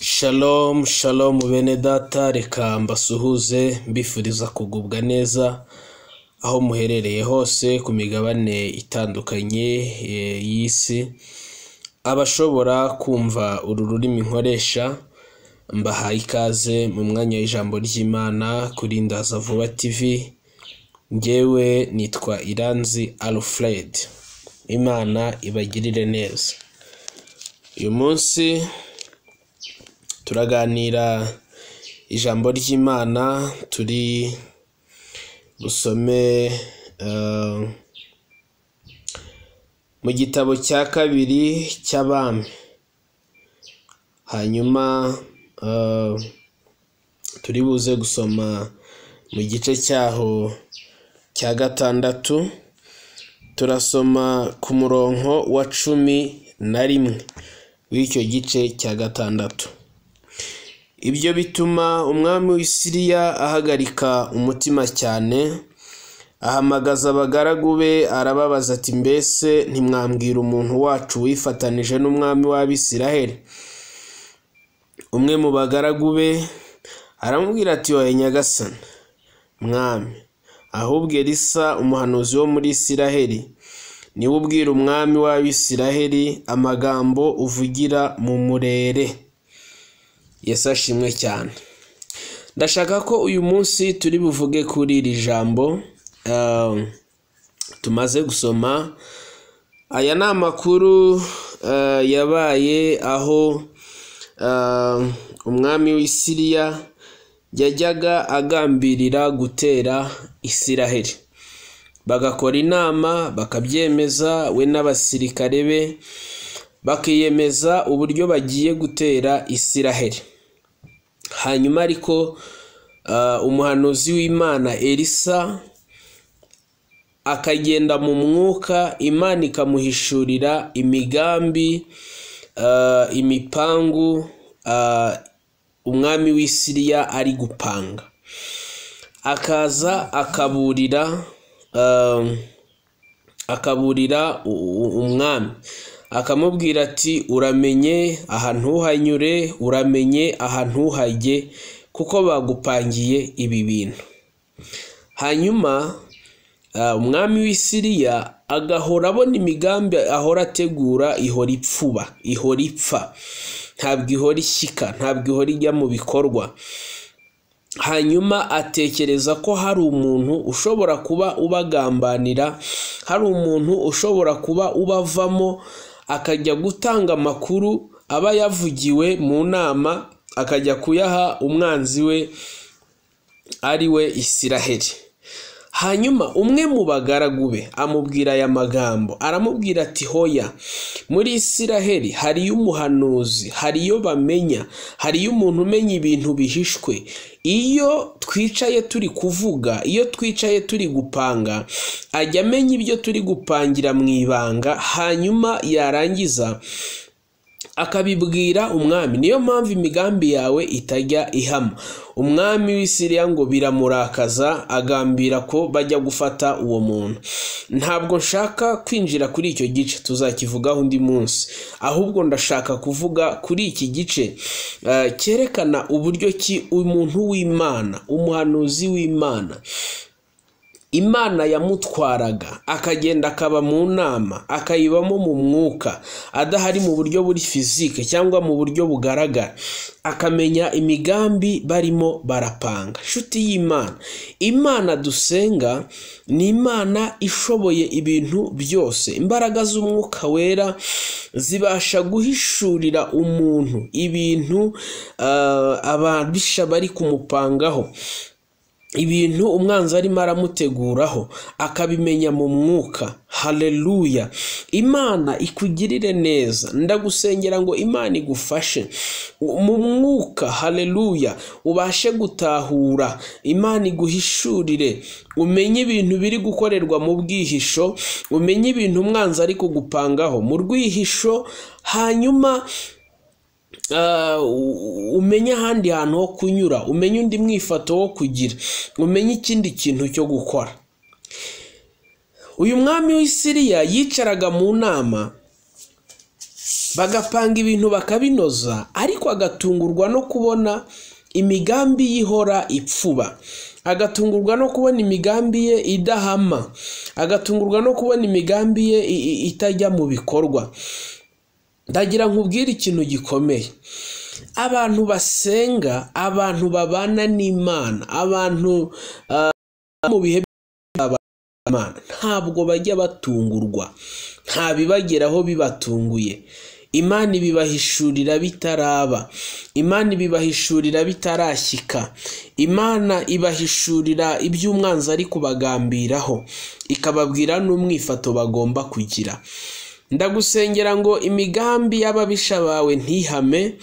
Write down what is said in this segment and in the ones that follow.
Shalom shalom bene data, reka mbasuhuze mbifuriza kugubwa neza aho muherereye hose ku migabane itandukanye y'isi. Abashobora kumva uru rurimi nkoresha, mbahaye ikaze mu mwanya w'ijambo ry'Imana kuri Ndaza Vuba TV. Njyewe nitwa Iranzi Alfred. Imana ibagirire neza. Uyu munsi turaganira ijambo ry'Imana, turi busome mu gitabo cya kabiri cy'Abami, hanyuma turi buze gusoma mu gice cyaho cya 6, turasoma ku murongo wa 11 w'icyo gice cya 6. Ibyo bituma umwami w'Isiriya ahagarika umutima cyane, ahamagaza abagaragu be arababaza ati: mbese ntimwambwira umuntu wacu wifatanije n'umwami w'Abisiraheli? Umwe mu bagaragu be aramubwira ati: oya nyagasani mwami, ahubwo Elisa umuhanuzi wo muri Isiraheli niwe ubwira umwami w'Abisiraheli amagambo uvugira mu murere. Yesu ashimwe cyane. Ndashaka ko uyu munsi turi buvuge kuri iri jambo tumaze gusoma. Aya ni amakuru yabaye aho umwami w'Isiriya yajyaga agambirira gutera Isiraheli, bagakora inama bakabyemeza, we n'abasirikare be bakiyemeza uburyo bagiye gutera Isiraheli. Hanyuma ariko umuhanuzi w'Imana Elisa akagenda mu mwuka, Imana ikamuhishurira imigambi, imipangu umwami w'Isiriya ari gupanga, akaza akaburira umwami, akamubwira ati: uramenye aha ntuhanyure, uramenye aha ntuhajye, kuko bagupangiye ibi bintu. Hanyuma umwami w'Isiriya agahora abona imigambi ahora ategura ihora ipfuba, ihora ipfa, ntabwo ihora ishyika, ntabwo ihora ijya mu bikorwa. Hanyuma atekereza ko hari umuntu ushobora kuba ubagambanira, hari umuntu ushobora kuba ubavamo, akajya gutanga amakuru aba yavugiwe mu nama, akajya kuyaha umwanzi we ari we Isiraheli. Hanyuma umwe mu bagaragu be amubwira aya magambo, aramubwira ati: hoya, muri Isiraheli hariyo umuhanuzi, hariyo bamenya, hariyo umuntu umenya ibintu bihishwe. Iyo twicaye turi kuvuga, iyo twicaye turi gupanga, ajya amenya ibyo turi gupangira mu ibanga, hanyuma yarangiza akabibwira umwami. Niyo mpamvu imigambi yawe itajya ihama. Umwami w'Isiriya ngo biramurakaza, agambira ko bajya gufata uwo muntu. Ntabwo nshaka kwinjira kuri icyo gice, tuzakivugaho undi munsi, ahubwo ndashaka kuvuga kuri iki gice cyerekana uburyo ki umuntu w'Imana, umuhanuzi w'Imana, Imana yamutwaraga akagenda akaba mu nama, akayibamo mu mwuka, adahari mu buryo buri fizike cyangwa mu buryo bugaragara, akamenya imigambi barimo barapanga. Nshuti y'Imana, Imana dusenga ni Imana ishoboye ibintu byose. Imbaraga z'umwuka wera zibasha guhishurira umuntu ibintu ababisha bari kumupangaho, ibintu umwanzi arimo aramuteguraho, akabimenya mu mwuka. Haleluya! Imana ikugirire neza. Ndagusengera ngo Imana igufashe mu mwuka. Haleluya! Ubashe gutahura, Imana iguhishurire, umenye ibintu biri gukorerwa mu bwihisho, umenye ibintu umwanzi ari kugupangaho mu rwihisho, hanyuma umenye ahandi hantu ho kunyura, umenye undi mwifato wo kugira, umenye ikindi kintu cyo gukora. Uyu mwami w'Isiriya yicaraga mu nama, Bagapanga ibintu bakabinoza, ariko agatungurwa no kubona imigambi y'ihora ipfuba, agatungurwa no kubona imigambi ye idahama, agatungurwa no kubona imigambi ye itajya mu bikorwa. Ndagira nkubwire ikintu gikomeye. Abantu basenga, abantu babana n'Imana, abantu mu bihe by'Imana ntabwo bajya batungurwa, nta bibageraho bibatunguye. Imana ibibahishurira bitaraba, Imana ibibahishurira bitarashyika, Imana ibahishurira iby'umwanzi ari kubagambiraho, ikababwira n'umwifato bagomba kugira. Ndagusengera ngo imigambi y'ababisha bawe ntihame,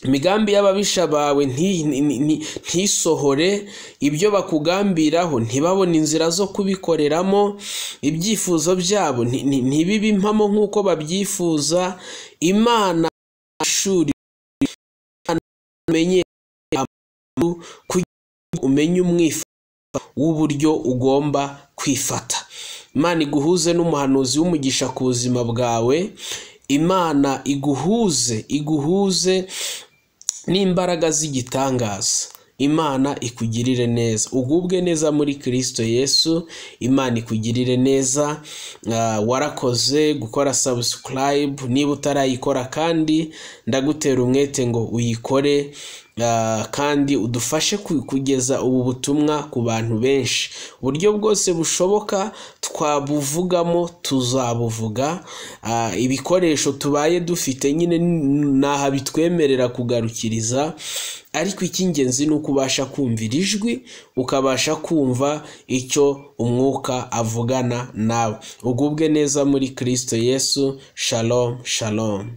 imigambi y'ababisha bawe ntisohore, ibyo bakugambiraho ntibabone inzira zo kubikoreramo, ibyifuzo byabo ntibibe impamo nk'uko babyifuza. Imana ishuri umenye kugira umenye umwifato w'uburyo ugomba kwifata. Imana iguhuze n'umuhanuzi w'umugisha ku buzima bwawe. Imana iguhuze n'imbaraga z'igitangaza. Imana ikugirire neza, ugubwe neza muri Kristo Yesu. Imana ikugirire neza. Warakoze gukora subscribe, niba utarayikora kandi ndagutera umwete ngo uyikore, kandi udufashe kugeza ubu butumwa ku bantu benshi. Uburyo bwose bushoboka twabuvugamo tuzabuvuga. Ibikoresho tubaye dufite nyine naha bitwemerera kugarukiriza, ariko icy'ingenzi ni uko ubasha kumvira ijwi, ukabasha kumva icyo umwuka avugana nawe. Ugubwe neza muri Kristo Yesu. Shalom, shalom.